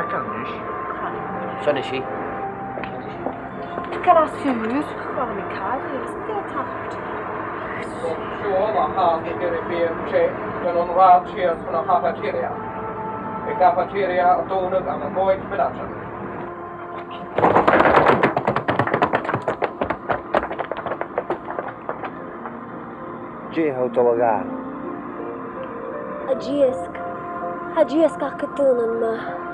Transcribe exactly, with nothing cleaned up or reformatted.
Sin i. Gun às ùr, chun mi càil, is dè tachairt. Siubhal a chàs gur e bhí sé gun an rathad sìos chun a' chafeteria. Bhí cafeteria a' dúnadh ann an còig mionaidean. Dè tha thu dol a ghabhail? A dh'iasg. Tha a dh'iasg agam gu dùnan math.